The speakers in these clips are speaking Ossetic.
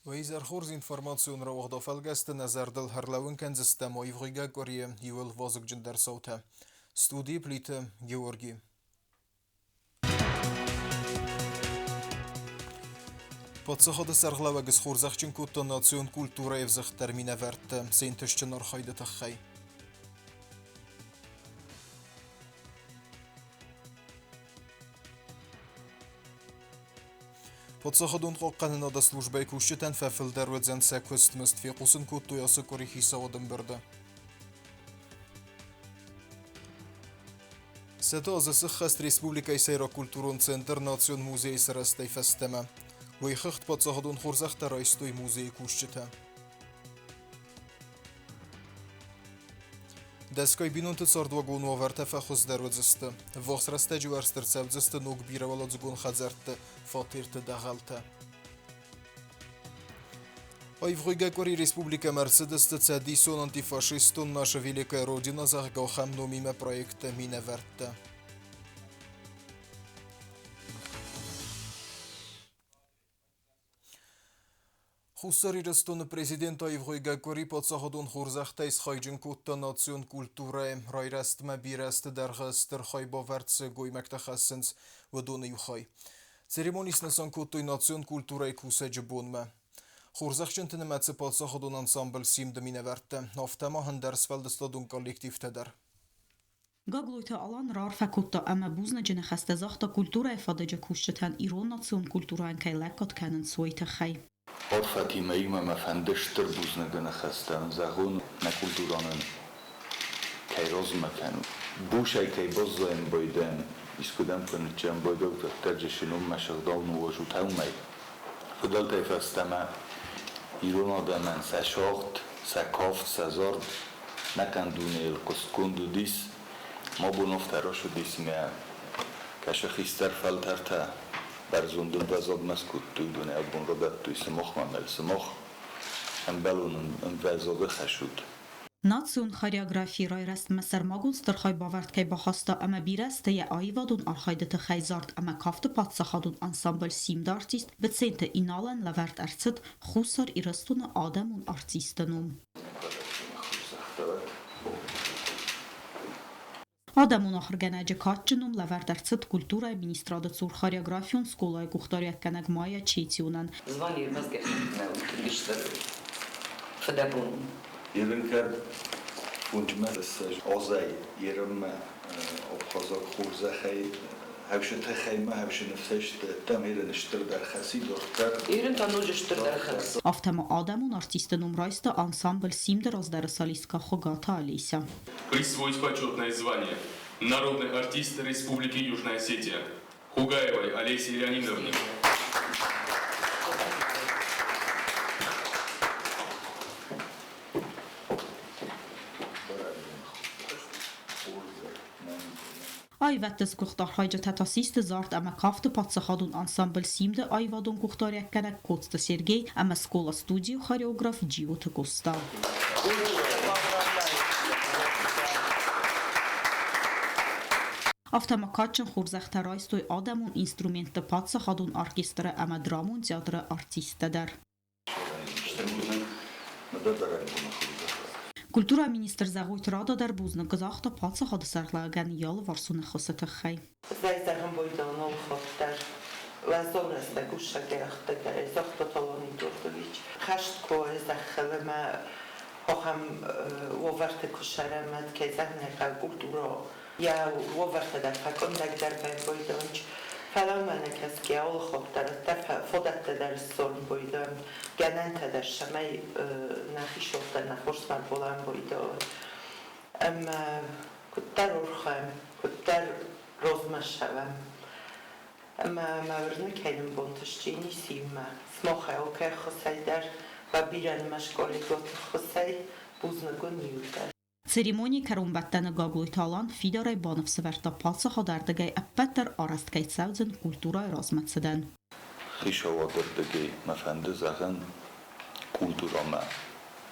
Уӕ изӕр хорз информацион рауагъд афӕлгӕсты нӕ зӕрдыл ӕрлӕууын кӕндзыстӕм аивгъуыйгӕ къуырийы иууыл вазыгджындӕр цаутӕ. Студийы Плиты Георги. Паддзахады сӕргълӕууӕг схорзӕхджын кодта национ культурӕйы ӕвзӕгъддӕр минӕвӕртты сӕ ӕнтыстджын архайды тыххӕй. Паддзахадон хъахъхъӕнынады службӕйы кусджытӕн фӕфылдӕр уыдзӕн сӕ куыстмызд, фехъусын кодтой ацы къуыри хицауады ӕмбырды. Сӕдӕ азы сыххӕст республикӕйы сӕйраг культурон центр Национ музейы сырӕзтӕй фӕстӕмӕ. Уый хыгъд паддзахадон хорзӕхтӕ райстой музейы кусджытӕ. Дӕсгай бинонты цардуагон уавӕртӕ фӕхуыздӕр уыдзысты. Ӕввахс рӕстӕджы уӕрст ӕрцӕудзысты ног бирӕуӕладзыгон хӕдзӕртты фатерты дӕгъӕлтӕ. Аивгъуыйгӕ къуыри республикӕмӕ ӕрцыдысты Цӕдисон антифашистон Наша Великая Родина, зӕгъгӕ, ахӕм номимӕ проекты минӕвӕрттӕ. Хуссар Ирыстоны президент аивгъуыйгӕ къуыри паддзахадон хорзӕхтӕй схайджын кодта национ культурӕйы райрӕзтмӕ бирӕ азты дӕргъы стыр хайбавӕрд цы гоймӕгтӕ хӕссынц, уыдоны иу хай. Церемони снысан кодтой национ культурӕйы кусӕджы бонмӕ. Хорзӕхджынты нымӕцы паддзахадон ансамбль «Симд-ы» минӕвӕрттӕ, афтӕ ма ӕндӕр сфӕлдыстадон коллективтӕ дӕр. Гаглойты Алан раарфӕ кодта ӕмӕ бузныджы ныхӕстӕ загъта культурӕйы фадыджы кусджытӕн ирон национ культурӕйӕн кӕй лӕггад кӕнынц, уый тыххӕй. Хор Фатимӕимӕ мӕ фӕнды стыр бузныгы ныхӕстӕ зӕгъон нӕ культуронӕн кӕй розмӕ кӕнут. Бусӕй кӕй баззайын байдайӕн, искуыдӕм куы ныччӕн байдӕут, уӕддӕр джесинонмӕ сыгъдау ныууазут уымӕй. Фыдӕлтӕй фӕстӕмӕ ирон адӕмӕн сӕ сагъд, сӕ кафт, сӕ зард нӕхъӕн дунейыл хъуыстгонд уыдис. Ма бон афтӕ рацыдис ӕмӕ кӕсы хистӕр фӕлтӕртӕ бӕрзонд ӕмвӕзадмӕ скодтой, уыдонӕй абон радӕттой сымахмӕ ӕмӕ сымах ӕмбӕлон ӕмвӕзады хӕс уыд. Национ хореографийы райрӕзтмӕ сӕрмагонд стыр хайбавӕрд кӕй бахаста ӕмӕ бирӕ азты йӕ аивадон архайды тыххӕй зард ӕмӕ кафты паддзахадон ансамбль «Симд» артист Быценты Иналӕн лӕвӕрд ӕрцыд Хуссар Ирыстоны адӕмон артисты ном. Адӕмон ахуыргӕнӕджы кадджын ном лӕвӕрд ӕрцыд культурӕйы министрады цур хореографион скъолайы къухдариуӕггӕнӕг Майя Четионӕн. Звание мӕзгӕхӕнтмӕ тынг фыдӕбон. Ерын кӕд фунтмӕ озӕй ерынмӕ абхазаг хорзӕхӕй хӕвсытӕхӕй ма хӕвсы ныфсӕст там ерын стырдӕр хӕси дорддӕр. Ерын та ноджы стырдӕр хӕс. Афтӕ ма адӕмон артисты ном райста ансамбль «Симд» раздӕры солисткӕ Хуыгаты Олеся. Присвоить почетное звание Народный артист Республики Южная Осетия Хугаевой Олесе Леонидовне. Аивӕдты сгуыхт архайджытӕ та систы зард ӕмӕ кафты паддзахадон ансамбль «Симд»-ы аивадон къухдариуӕггӕнӕг Коцты Сергей ӕмӕ скъола-студийы хореограф Джиоты Къоста. Афтӕ ма кадджын хорзӕхтӕ райстой адӕмон инструментты паддзахадон оркестры ӕмӕ драмон театры артисттӕ дӕр. Культурӕйы министр Зӕгъойты Рада дӕр бузныг загъта паддзахады сӕргълӕууӕгӕн йӕ алыварсон ӕххуысы тыххӕй. Зайзӕгъын бойдонол ходдӕр уӕззау рӕстӕг уссагӕрӕхтӕ загъта Толон Эдуардович. Хӕст ку зӕххӕлӕмӕ ахӕм уавӕрты куы сӕрӕмӕт, кӕй зӕгъын ӕй хъӕуы, культурӕ йӕ уавӕртӕ дӕр фӕкъуындӕгдӕр бойдонч. Фӕлӕ уымӕ нӕ кӕсгӕ, алы хатт дӕр фадӕттӕ дӕр ссарын бойдон, гӕнӕнтӕ дӕр, цӕмӕй нӕхи сохтӕ нӕ хорзмӕ болӕн бойдон. Ӕмӕ куыддӕр орхӕм, куыддӕр розмӕ ссӕуӕм. Ӕмӕ мӕ уырны, кӕй нын бонтысти нициимӕ. Смохӕй алкӕй ӕххуысӕй дӕр, уӕ бирӕнымӕц коллеготы ӕххуысӕй бузныг уын иуылдӕр. Церемонийы кӕронбӕттӕны Гаглойты Алан фидарӕй баныфсӕвӕрдта паддзахадӕрдыгӕй ӕппӕт дӕр арӕзт кӕй цӕудзӕн культурӕйы размӕцыдӕн. Хицауадырдыгӕй мӕ фӕнды зӕгъын, культурӕмӕ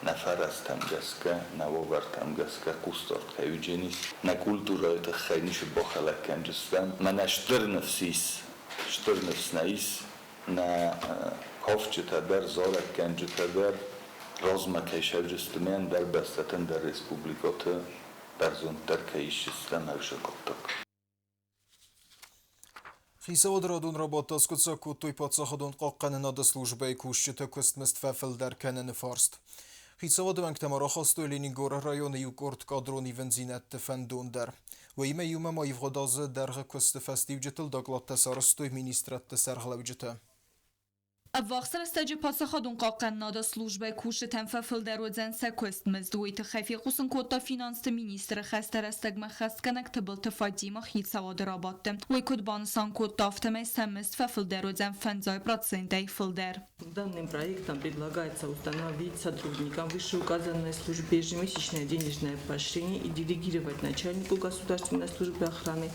нӕ фӕрӕзтӕм гӕсгӕ, нӕ уавӕртӕм гӕсгӕ хъусдард кӕй уыдзӕнис. Нӕ культурӕйы тыххӕй ницы бахӕлӕг кӕндзыстӕм. Мӕнӕ стыр ныфс ис, стыр ныфс нӕ ис, нӕ Кафджытӕ дӕр, зарӕггӕнджытӕ дӕр размӕ кӕй сӕвджысты, ме ӕндӕр бӕстӕты, ӕндӕр республикӕты бӕрзонддӕр кӕй исдзыстӕм ӕвзаг хъуыддаг. Хицауады радон рабадт аскъуыддзаг кодтой паддзахадон хъахъхъӕнынады службӕйы кусджыты куыстмызд фӕфылдӕр кӕныны фарст. Хицауады уӕнгтӕ ма рахастой Ленингоры районы иу къорд кадрон ивындзинӕдты фӕндон дӕр. Уыимӕ иумӕ ма ивгъуыд азы дӕргъы куысты фӕстиуджытыл докладтӕ сарӕзтой министрадты сӕргълӕуджытӕ. Ӕввахс рӕстӕджы паддзахадон хъахъхъӕнынады службӕйы кусджытӕн фӕфылдӕр уыдзӕн сӕ куыстмызд. Уый тыххӕй фехъусын кодта финансты министры хӕстӕ рӕстӕгмӕ хӕсгӕнӕг Тыбылты Фатимӕ хицауады рабадты. Уый куыд банысан кодта, афтӕмӕй сӕ мызд фӕфылдӕр уыдзӕн фӕндзай процентӕй фылдӕр. Данным проектом предлагается установить сотрудникам вышеуказанной службы ежемесячное денежное поощрение и делегировать начальнику Государственной службы охраны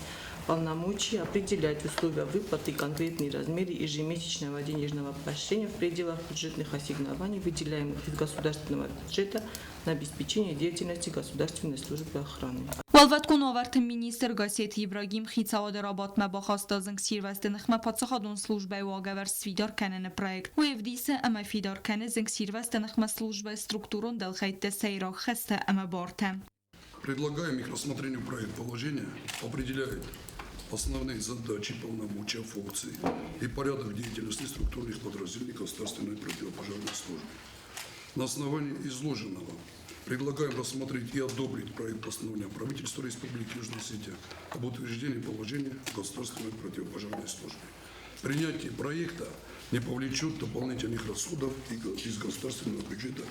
полномочия определять условия выплаты и конкретные размеры ежемесячного денежного поощрения в пределах бюджетных ассигнований, выделяемых из государственного бюджета на обеспечение деятельности Государственной службы охраны. Уӕлвӕткон уавӕрты министр Гассеты Ибрагим хицауады рабадтмӕ бахаста зынгсирвӕзты ныхмӕ паддзахадон службӕйы уагӕвӕрд сфидар кӕныны проект. Уый ӕвдисы ӕмӕ фидар кӕны зынгсирвӕзты ныхмӕ службӕйы структурон дӕлхӕйтты сӕйраг хӕстӕ ӕмӕ бартӕ. Предлагаем их рассмотрению проект положения определяет основные задачи, полномочия, функции и порядок деятельности структурных подразделений Государственной противопожарной службы. На основании изложенного предлагаем рассмотреть и одобрить проект постановления правительства Республики Южная Осетия об утверждении положения Государственной противопожарной службы. Принятие проекта не повлечет дополнительных расходов из государственного бюджета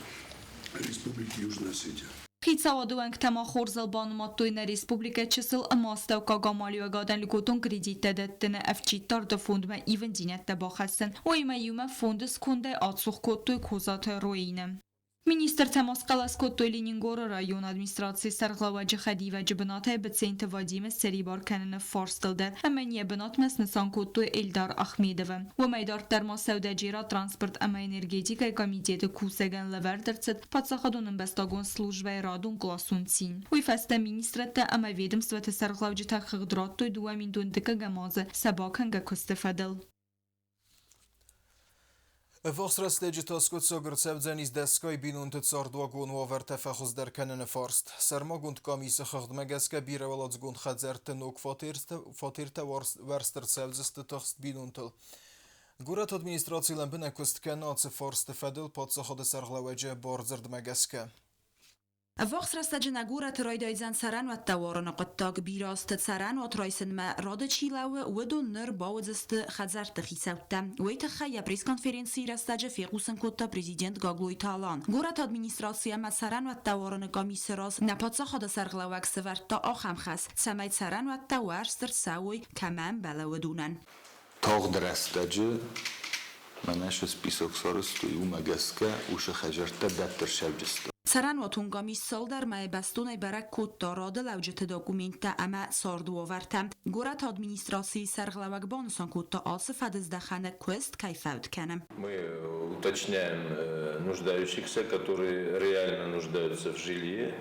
Республики Южная Осетия. Хицауады уӕнгтӕ ма хорзыл банымадтой нӕ республикӕ чысыл ӕмӕ астӕуккаг амалиуӕгадӕн льготон кредиттӕ дӕттыны ӕвджиддарды фондмӕ ивындзинӕдтӕ бахӕссын. Уыимӕ иумӕ фонды скондӕй ацух кодтой Козаты Роины. Министртӕ ма схъӕлӕс кодтой Ленингоры районы администрацийы сӕргълӕууӕджы хӕдивӕджы бынатӕй Быценты Вадимы ссӕрибар кӕныны фарстыл дӕр ӕмӕ йын йӕ бынатмӕ снысан кодтой Эльдар Ахмедовы. Уымӕй дарддӕр ма сӕудӕджерад, транспорт ӕмӕ энергетикӕйы комитеты кусӕгӕн лӕвӕрд ӕрцыд паддзахадон ӕмбӕстагон службӕйы радон къласон цин. Уый фӕстӕ министрӕдтӕ ӕмӕ ведомствоты сӕргълӕуджытӕ хыгъд радтой дыууӕ дыккӕгӕм азы сӕ бакӕнгӕ куысты фӕдыл. Ӕввахс рӕстӕджы та скъуыддзаг ӕрцӕудзӕнис дӕсгай бинонты цардуагон уавӕртӕ фӕхуыздӕр кӕныны фарст. Сӕрмагонд къамисы хыгъдмӕ гӕсгӕ бирӕуӕладзыгон хӕдзӕртты ног фатертӕ уӕрст ӕрцӕудзысты тыхст бинонтыл. Горӕты администраци лӕмбынӕг куыст кӕны ацы фарсты фӕдыл паддзахады сӕргълӕууӕджы бардзырдмӕ гӕсгӕ. Ӕввахс рӕстӕджы нӕ горӕты райдайдзӕн цӕрӕнуӕттӕ уарыны хъуыддаг. Бирӕ азты цӕрӕнуат райсынмӕ рады чи лӕууы, уыдон ныр бауыдзысты хӕдзӕртты хицӕуттӕ. Уый тыххӕй йӕ пресс-конференцийы рӕстӕджы фехъусын кодта президент Гаглойты Алан. Горӕты администраци ӕмӕ цӕрӕнуӕттӕ уарыны къамисы раз нӕ паддзахады сӕргълӕууӕг сӕвӕрдта ахӕм хӕс, цӕмӕй цӕрӕнуӕттӕ уӕрст ӕрцӕуой, кӕмӕ ӕмбӕлы, уыдонӕн. Тагъд рӕстӕджы мӕнӕ цы список сарӕзтой, уымӕ гӕсгӕ уыцы хӕдзӕрттӕ дарддӕр сӕвджысты. Цӕрӕнуатон къамис цалдӕр мӕйы бӕстонӕй бӕрӕг кодта рады лӕуджыты документтӕ ӕмӕ царды уавӕртӕ. Горӕты администрацийы сӕргълӕууӕг банысан кодта, ацы фӕдыздӕхӕны куыст кӕй фӕуд кӕны. Мы уточняем нуждающихся, которые реально нуждаются в жилье.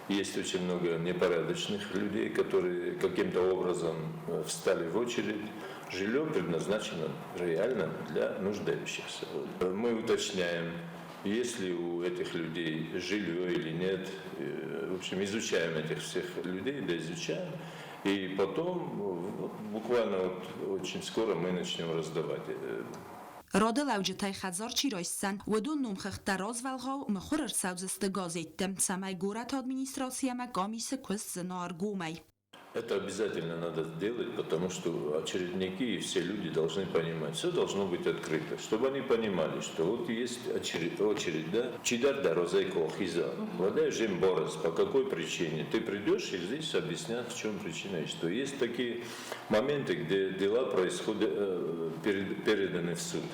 Есть очень много непорядочных людей, которые каким-то образом встали в очередь. Жилье предназначено реально для нуждающихся. Мы уточняем, есть ли у этих людей жилье или нет. В общем, изучаем этих всех людей, да изучаем. И потом, буквально вот очень скоро мы начнем раздавать. Рады лӕуджытӕй хӕдзар чи райсдзӕн, уыдон номхыгъдтӕ развӕлгъау мыхуыр ӕрцӕудзысты газетты, цӕмӕй горӕты администраци ӕмӕ къамисы куыст зына ӕргомӕй. Это обязательно надо сделать, потому что очередники и все люди должны понимать. Все должно быть открыто, чтобы они понимали, что вот есть очередь, очередь да? Чидӕр дӕ разӕй ку ахиза. Владаешь им борос, по какой причине? Ты придешь и здесь объяснят, в чем причина. И что есть такие моменты, где дела происходят, переданы в суд.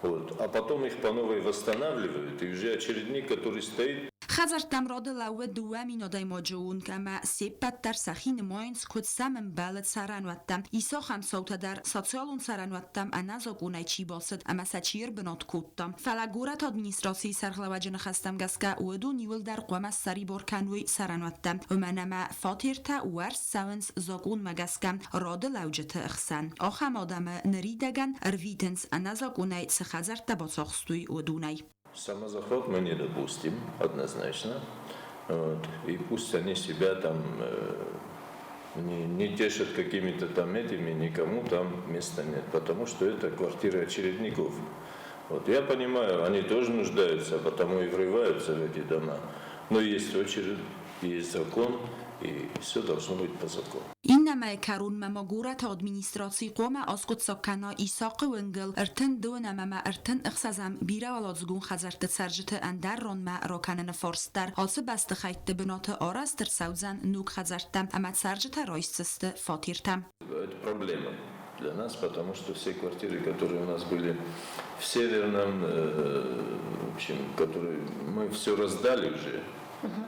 Вот. А потом их по новой восстанавливают, и уже очередник, который стоит, Хӕдзӕрттӕм рады лӕууы 2000 адӕймаджы онг ӕмӕ се ппӕт дӕр сӕхи нымайынц, куыд сӕм ӕмбӕлы цӕрӕнуӕттӕм. Ис ахӕм цаутӕ дӕр, социалон цӕрӕнуӕттӕм ӕнӕзакъонӕй чи бацыд ӕмӕ сӕ чи ӕрбынат кодта. Фӕлӕ горӕты администрацийы сӕргълӕууӕджы ныхӕстӕм гӕсгӕ, уыдон иуылдӕр хъуамӕ ссӕрибар кӕной цӕрӕнуӕттӕ, уымӕн ӕмӕ фатертӕ уӕрст цӕуынц закъонмӕ гӕсгӕ рады лӕуджыты хсӕн. Ахӕм адӕмы ныридӕгӕн ӕрвитынц, ӕнӕзакъонӕй цы хӕдзӕрттӕ бацахстой, уыдонӕй. Самозахват мы не допустим, однозначно. Вот. И пусть они себя там не тешат какими-то там этими, никому там места нет, потому что это квартиры очередников. Вот я понимаю, они тоже нуждаются, потому и врываются в эти дома. Но есть очередь, есть закон, и все должно быть по закону. Иннӕ мӕйы кӕронмӕ ма горӕты администраци хъуамӕ аскъуыддзаг кӕна Исахъы уынгыл 32 ӕмӕ ма 36-ӕм бирӕуӕладзыгон хӕдзӕртты цӕрджыты ӕндӕр ранмӕ ракӕныны фарст дӕр. Ацы бӕстыхӕйтты бынаты арӕзт ӕрцӕудзӕн ног хӕдзӕрттӕ ӕмӕ цӕрджытӕ райсдзысты фатертӕ. Это проблема для нас, потому что все квартиры, которые у нас были в Северном, в общем, которые мы все раздали уже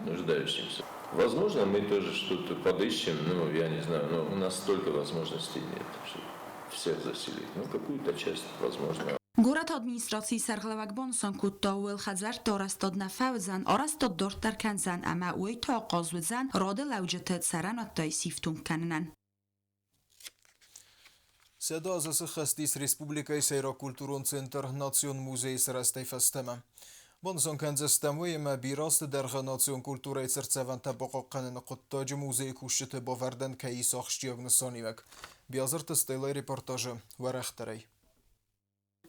нуждающимся. Возможно, мы тоже что-то подыщем, ну, я не знаю, но у нас столько возможностей нет, чтобы всех заселить. Ну, какую-то часть, возможно. Горӕты администрацийы сӕргълӕууӕг банысан кодта, уӕлхӕдзӕртты арӕзтад нӕ фӕуыдзӕн, арӕзтад дарддӕр кӕндзӕн ӕмӕ уый та ахъаз уыдзӕн рады лӕуджыты цӕрӕнуӕттӕй сифтонг кӕнынӕн. 100 азы сыххӕст ис республикӕйы сӕйраг культурон центр Национ музейы сырӕзтӕй фӕстӕмӕ. Банысан кӕндзыстӕм уый, ӕмӕ бирӕ азты дӕргъы национ культурӕйы цыртдзӕвӕнтӕ бахъахъхъӕныны хъуыддаджы музейы кусджыты бавӕрдӕн кӕй ис ахсджиаг нысаниуӕг. Биазырты Стеллайы репортажы уӕрӕхдӕрӕй.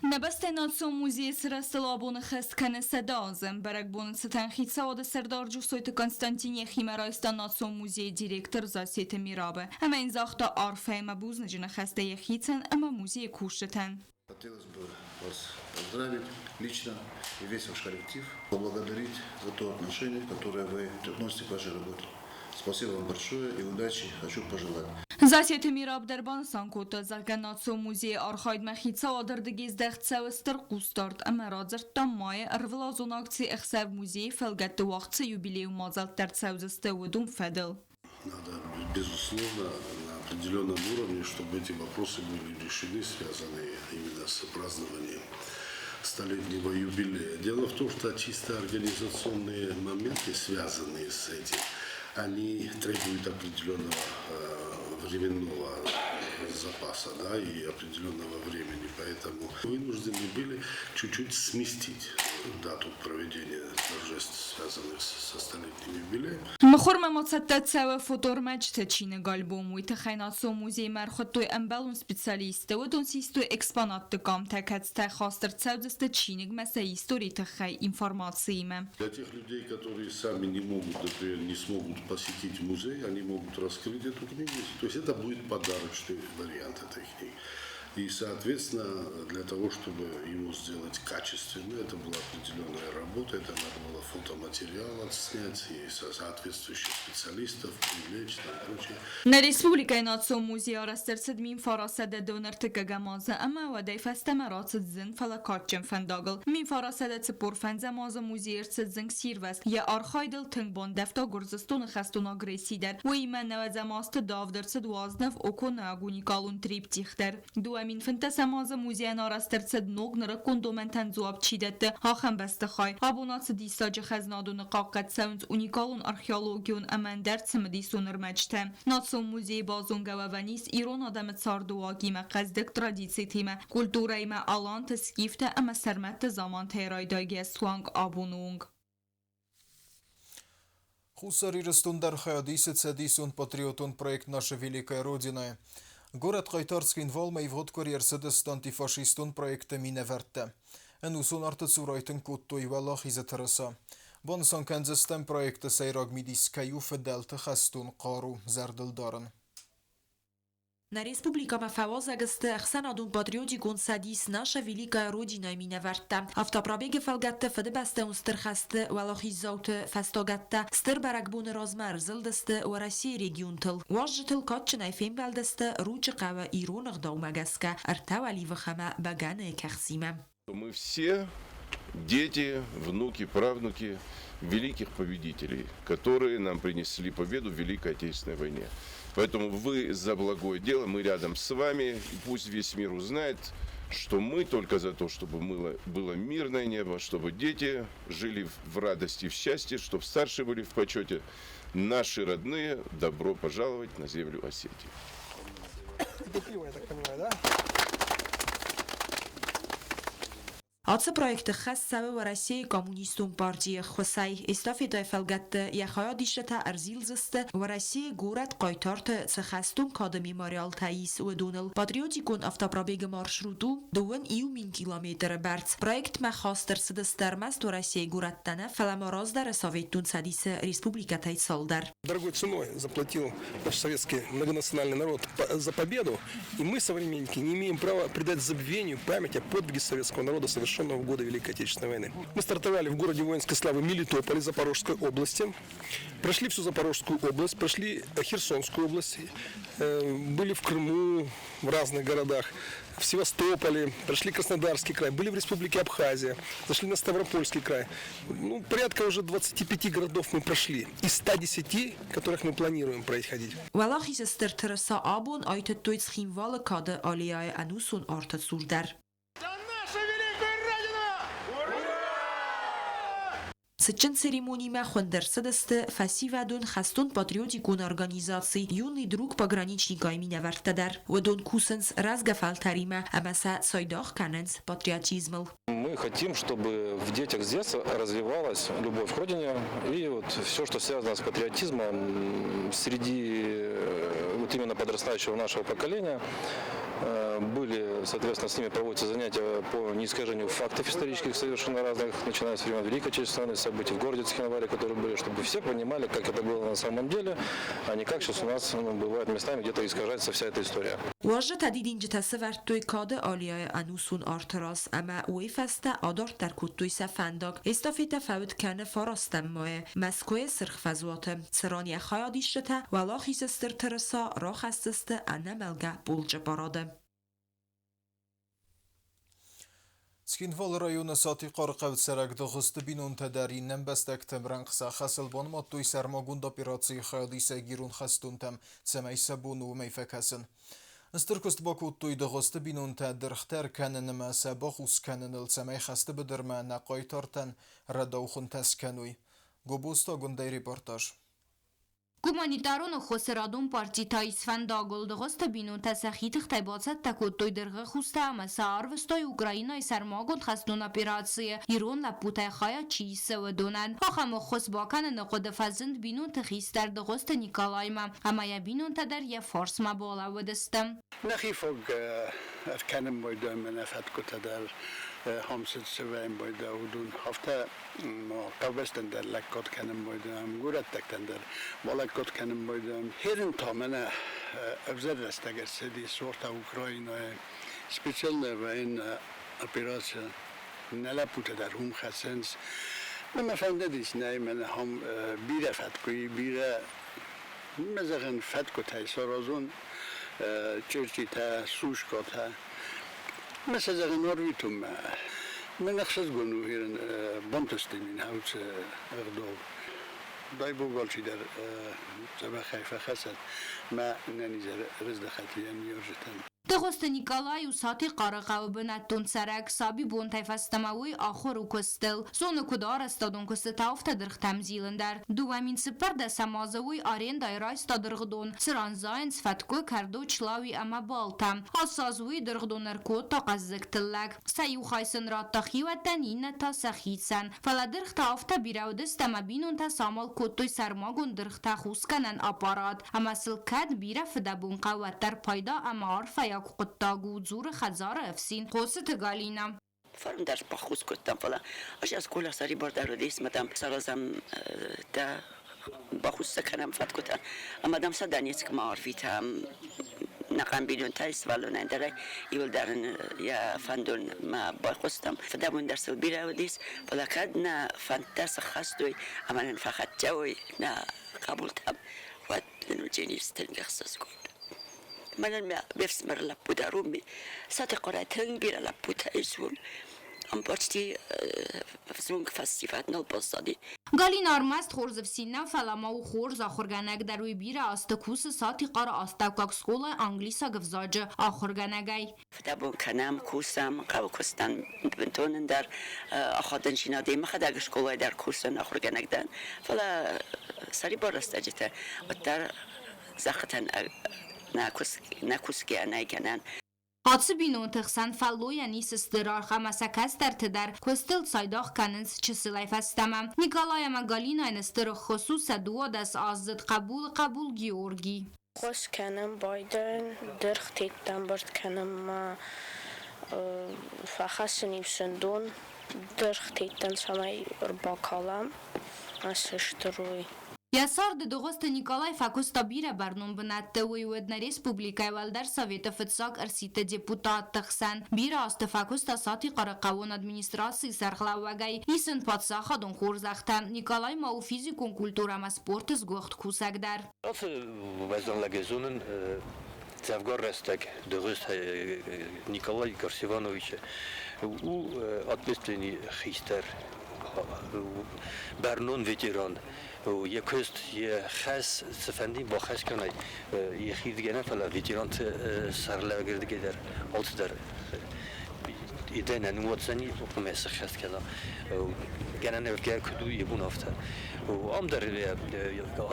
Нӕ бӕстӕйы национ музейы сырӕзтыл абоны хӕст кӕны 100 азы. Бӕрӕгбоны цытӕн хицауады сӕрдар Джусойты Константин йӕхимӕ райста национ музейы директор Зассеты Мирабы ӕмӕ йын загъта арфӕ ӕмӕ бузныджы ныхӕстӕ йӕхицӕн ӕмӕ музейы кусджытӕн. Хотелось бы вас поздравить лично и весь ваш коллектив, поблагодарить за то отношение, которое вы относите к вашей работе. Спасибо вам большое и удачи хочу пожелать. Зассеты Мираб дӕр банысан кодта, зӕгъгӕ, национ музейы архайдмӕ хицауады рдыгӕй здӕхт цӕуы стыр хъусдард ӕмӕ радзырдта, майы ӕрвылазон акци «Ӕхсӕв музейы» фӕлгӕтты уагъд цы юбилейон мадзӕлттӕ ӕрцӕудзысты, уыдон фӕдыл. Надо, безусловно, на определенном уровне, чтобы эти вопросы были решены, связанные именно с празднованием столетнего юбилея. Дело в том, что чисто организационные моменты, связанные с этим, они требуют определенного временного запаса, да, и определенного времени. Поэтому вынуждены были чуть-чуть сместить дату проведения торжеств, связанных со столетним юбилеем. Мыхуырмӕ ма цӕттӕ цӕуы фотоӕрмӕджыты чиныг-альбом. Уый тыххӕй национ музеймӕ ӕрхуыдтой ӕмбӕлон специалистты. Уыдон систой экспонатты къамтӕ, кӕцытӕ хаст ӕрцӕудзысты чиныгмӕ сӕ историйы тыххӕй информациимӕ. Для тех людей, которые сами не могут, например, не смогут посетить музей, они могут раскрыть эту книгу. То есть это будет подарочный вариант этой книги. И, соответственно, для того, чтобы его сделать качественно, это была определенная работа, это надо было фотоматериал отснять и соответствующих специалистов привлечь там, прочее. Нӕ республикӕйы национ музей арӕзт ӕрцыд 1931 азы ӕмӕ уӕдӕй фӕстӕмӕ рацыд зын, фӕлӕ кадджын фӕндагыл. 1945 азы музейы ӕрцыд зынгсирвӕзт. Йӕ архайдыл тынг бандӕвта Гуырдзыстоны хӕстон агресси дӕр. Уыимӕ 90 азты давд ӕрцыд уазныв Оконаг уникалон триптих дӕр. 2015 азы музейӕн арӕзт ӕрцыд ног, нырыккон домӕнтӕн дзуапп чи дӕтты, ахӕм бӕстыхай. Абон ацы диссаджы хӕзнадоны хъахъхъӕд цӕуынц уникалон археологион ӕмӕ ӕндӕр цымыдисон ӕрмӕджытӕ. Национ музейы базонгӕ уӕвӕн ис ирон адӕмы цардыуагимӕ, хъӕздыг традицитимӕ, культурӕимӕ аланты, скифтӕ ӕмӕ сӕрмӕтты замантӕй райдайгӕ суанг абоны онг. Хуссар Ирыстон дӕр хайад исы цӕдисон патриотон проект «Наша Великая Родина». Горӕт хъайтар Цхинвалмӕ ивгъуыд къуыри ӕрцыдысты антифашистон проекты минӕвӕрттӕ. Ӕнусон арты цур айтынг кодтой Уӕлахизы тырыса. Банысан кӕндзыстӕм, проекты сӕйраг мидис кӕй у фыдӕлты хӕстон хъару зӕрдыл дарын. Нӕ республикӕмӕ фӕуазӕг сты ӕхсӕнадон патриотикон цӕдис «Наша Великая Родина»-йы минӕвӕрттӕ. Автопробегы фӕлгӕтты Фыдыбӕстӕйон Стыр хӕсты уӕлахиздзауты фӕстагӕттӕ стыр бӕрӕгбоны размӕ ӕрзылдысты Уӕрӕсейы регионтыл. Уазджытыл кадджынӕй фембӕлдысты Ручъы хъӕуы ирон ӕгъдаумӕ гӕсгӕ ӕртӕ уӕливых ӕмӕ бӕгӕныйы кӕхцимӕ. Мы все дети, внуки, правнуки. великих победителей, которые нам принесли победу в Великой Отечественной войне. Поэтому вы за благое дело, мы рядом с вами, и пусть весь мир узнает, что мы только за то, чтобы было мирное небо, чтобы дети жили в радости, в счастье, чтобы старшие были в почете. Наши родные, добро пожаловать на землю Осетии. Это пиво, я так понимаю, да? Ацы проекты хӕс цӕуы Уӕрӕсейы Коммунистон партийы ӕххуысӕй. Эстафетӕйы фӕлгӕтты йӕ хайадисджытӕ ӕрзилдзысты, Уӕрӕсейы горӕт-хъайтарты цы хӕстон кады мемориалтӕ ис, уыдоныл. Патриотикон автопробегы маршрут у 21 000 километры бӕрц. Проектмӕ хаст ӕрцыдысты ӕрмӕст Уӕрӕсейы горӕттӕ нӕ, фӕлӕ ма раздӕры Советтон Цӕдисы республикӕтӕй цалдӕр. Дорогой ценой заплатил наш советский многонациональный народ за победу, и мы, современники, не имеем права предать забвению память о подвиге советского народа, совершенного в годы Великой Отечественной войны. Мы стартовали в городе воинской славы Мелитополе Запорожской области, прошли всю Запорожскую область, прошли Херсонскую область, были в Крыму, в разных городах, в Севастополе, прошли Краснодарский край, были в Республике Абхазия, зашли на Ставропольский край. Порядка уже 25 городов мы прошли из 110, которых мы планируем проходить. Уӕлахизы стыр тырыса абон айтыдтой Цхинвалы кады аллеяйы ӕнусон арты цур дӕр. Цытджын церемонимӕ хуынд ӕрцыдысты фӕсивӕдон хӕстон-патриотикон организаци «Юный друг пограничника»-йы минӕвӕрттӕ дӕр. Уыдон кусынц рӕзгӕ фӕлтӕримӕ ӕмӕ сӕ цайдагъ кӕнынц патриотизмыл. Мы хотим, чтобы в детях с детства развивалась любовь к родине и вот все, что связано с патриотизмом среди вот именно подрастающего нашего поколения. Были, соответственно, с ними проводятся занятия по неискажению фактов исторических совершенно разных, начиная с времен Великой Отечественной войны, событий в городе Цхинвале, которые были, чтобы все понимали, как это было на самом деле, а не как сейчас у нас, ну, бывает местами где-то искажается вся эта история. Уазджытӕ дидинджытӕ сӕвӕрдтой кады аллеяйы ӕнусон арты раз ӕмӕ уый фӕстӕ адарддӕр кодтой сӕ фӕндаг. Эстафетӕ фӕуд кӕны фарастӕм майы Мӕскуыйы Сырх фӕзуаты, цыран йӕ хайадисджытӕ Уӕлахизы стыр тырыса рахӕсдзысты ӕнӕмӕлгӕ полчъы парады. Цхинвалы районы Сатихъары хъӕуы цӕрӕг Дыгъуызты бинонтӕ дӕр иннӕ ӕмбӕстӕгтӕм рӕнхъ сӕ хӕсыл банымадтой сӕрмагонд операцийы хайадисӕг ирон хӕстонтӕм, цӕмӕй сӕ бон у уымӕй фӕкӕсын. Стыр куыст бакодтой Дыгъуызты бинонтӕ дыргътӕ ӕркӕнын ӕмӕ сӕ бахус кӕныныл, цӕмӕй хӕсты быдырмӕ нӕ хъайтартӕн рӕдау хуынтӕ скӕной. Гобозты Агуындӕй репортаж. Гуманитарон ӕххуысы радон парти та исфӕндагыл Дыгъуызты бинонтӕ сӕхи тыхтӕй бацӕттӕ кодтой дыргъы хустӕ ӕмӕ сӕ арвыстой Украинӕйы сӕрмагонд хӕстон операцийы ирон лӕппутӕй хайад чи исы, уыдонӕн. Ахӕм ӕххуыс бакӕныны хъуыды фӕзынд бинонты хистӕр Дыгъуызты Николаймӕ ӕмӕ йӕ бинонтӕ дӕр йӕ фарсмӕ балӕууыдысты. Нӕхи фог ӕркӕнын байдайӕм мӕнӕ фӕткъуытӕ дӕр, хӕмцыд сӕвӕйын байдайа, уыдон афтӕ ма хъӕубӕстӕн дӕр лӕггад кӕнын байдайӕм, горӕттӕгтӕн дӕр балӕггад кӕнын байдайӕм. Херын та мӕнӕ ӕвзӕр рӕстӕг ӕрцыди сорта Украинӕйы специальная военная операция. Нӕ лӕппутӕ дӕр уым хӕцынц. Мӕ фӕндыдис, нӕй мӕнӕ ахӕм бирӕ фӕткъуы, бирӕ, мӕ зӕгъын, фӕткъуытӕй саразон чъиртитӕ, сушкатӕ. Мӕ сӕ зӕгъын ӕрвитунмӕ. Мӕн ӕхсӕзгон у херын бантысти мин хауц ӕгъдау. Дай Бог алчидӕр дзӕбӕхӕй фӕхӕцӕд, мӕ нӕнизӕр рыздӕхӕд йӕ ныййарджытӕн. Дыгъуызты Николай у Сатихъары хъӕуы бынӕттон цӕрӕг. Сабибонтӕй фӕстӕмӕ уый ахуыр у куыстыл. Зоны, куыд арӕзтадон куыстытӕ, афтӕ дыргътӕм зилын дӕр. 2014 азы уый арендӕйы райста дыргъдон, цыран зайынц фӕткъуы, кӕрдо, члауи ӕмӕ балтӕ. Ацы аз уый дыргъдон ӕркодта хъӕздыг тыллӕг. Сӕ иу хай сын радта хиуӕттӕн, иннӕ та сӕхицӕн. Фӕлӕ дыргътӕ афтӕ бирӕ уыдысты ӕмӕ бинонтӕ самал кодтой сӕрмагонд дыргътӕ хусгӕнӕн аппарат. Ӕмӕ сыл кӕд бирӕ фыдӕбон хъӕуы, уӕддӕр пайда ӕмӕ арфӕйаг хъуыддаг у, дзуры хӕдзары ӕфсин Хъоцыты Галинӕ. Фарн дӕр баххуыс кодтам, фӕлӕ ӕз скъола сӕрибардӕр уыдис, ӕмӕ дам саразӕм дӕ баххуыс сӕ кӕнӕм фӕткъуытӕ ӕмӕ дам сӕ Донецкмӕ арвитӕм. Нӕхъӕн бинонтӕй сывӕллонӕн дӕр иуылдӕр ын йӕ фӕндонмӕ байхъуыстам. Фыдӕбон дӕр сыл бирӕ уыдис, фӕлӕ кӕд нӕ фӕндтӕ сыххӕст уой ӕмӕ нын фӕхӕццӕ уой нӕ хъӕбултӕм, уӕд нын уыдзӕнис тынг ӕхсызгон. Мӕнӕн ме фсымӕр лӕппу дӕр уым Сатихъарӕй тынг бирӕ лӕппутӕ ис уым. Ам почти Ӕвзонг фӕсивӕд нал баззади. Галина ӕрмӕст хорз ӕфсин нӕ, фӕлӕ ма у хорз ахуыргӕнӕг дӕр. Уый бирӕ азты кусы Сатихъары астӕуккаг скъолайы англисаг ӕвзаджы ахуыргӕнӕгӕй. Фыдӕбон кӕнӕм, кусӕм, хъӕуы куыстӕн бынтон ӕндӕр ахадындзинад. Мӕхӕдӕг скъолайы дӕр кусын, ахуыргӕнӕг дӕн, фӕлӕ сӕрибар рӕстӕджытӕ уӕддӕр зӕххытӕн нӕ кусгӕ нӕй гӕнӕн. Ацы бинонты хсӕн фӕллойӕн ис стыр аргъ ӕмӕ сӕ кӕстӕрты дӕр куыстыл цайдагъ кӕнынц чысылӕй фӕстӕмӕ. Николай ӕмӕ Галинайӕн стыр ӕххуыс у сӕ 12-аздзыд хъӕбулы хъӕбул Георгий. Хос кӕнӕм байдайын, дыргътӕ ӕмбырд кӕнӕм ма фӕхӕссын-иу сын дон дыргътӕн, цӕмӕй ӕрбакалӕм ацы стыр уый. Йӕ царды Дыгъуызты Николай фӕкуыста бирӕ бӕрнон бынӕтты. Уый уыд нӕ республикӕйы Уӕлдӕр Советы фыццаг ӕрсидты депутатты хсӕн. Бирӕ азты фӕкуыста Сатихъары хъӕууон администрацийы сӕргълӕууӕгӕй. Ис ын паддзахадон хорзӕхтӕ. Николай ма у физикон культурӕ ӕмӕ спорты сгуыхт кусӕг дӕр. Ацы уӕздан лӕгӕй зонын дзӕвгар рӕстӕг Дыгъуызты Николай Гарсивановичы у ответственный хистӕр, бӕрнон ветеран. Йӕ куыст, йӕ хӕс цыфӕнды бахӕс кӕнай, йӕхирдыгӕй нӕ, фӕлӕ ветеранты сӕрлӕгырдыгӕй дӕр алцыдӕр идӕнӕн уадздзӕни, хъуамӕ сӕххӕст кӕна. Гӕнӕн ӕвгӕ куыд у, йӕ бон афтӕ. Ам дӕр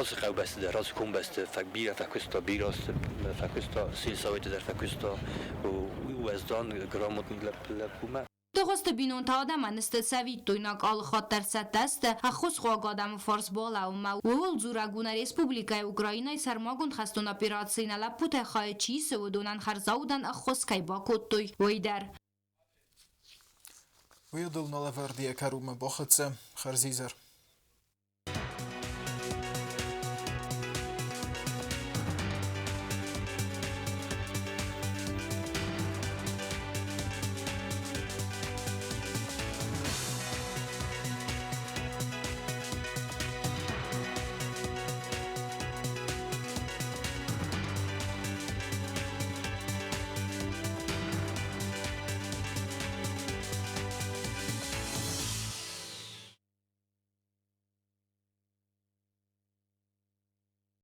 ацы хъӕубӕсты дӕр, ацы комбӕсты бирӕ фӕкуыста, бирӕ азты фӕкуыста, сельсоветы дӕр фӕкуыста. Уый уӕздан, грамотный лӕппумӕ. Дыгъуызты бинонтӕ адӕмӕн сты цӕвиттойнаг, алыхатт дӕр цӕттӕ сты ӕххуысхъуаг адӕмы фарс балӕууынмӕ. Ууыл дзурӕг у нӕ республикӕйы Украинӕйы сӕрмагонд хӕстон операцийы нӕ лӕппутӕй хайы чи исы, уыдонӕн хӕрзаудӕн ӕххуыс кӕй бакодтой, уый дӕр. Уый адыл нӕ лӕвӕрд йӕ кӕронмӕ бахӕццӕ. Хӕрзизӕр.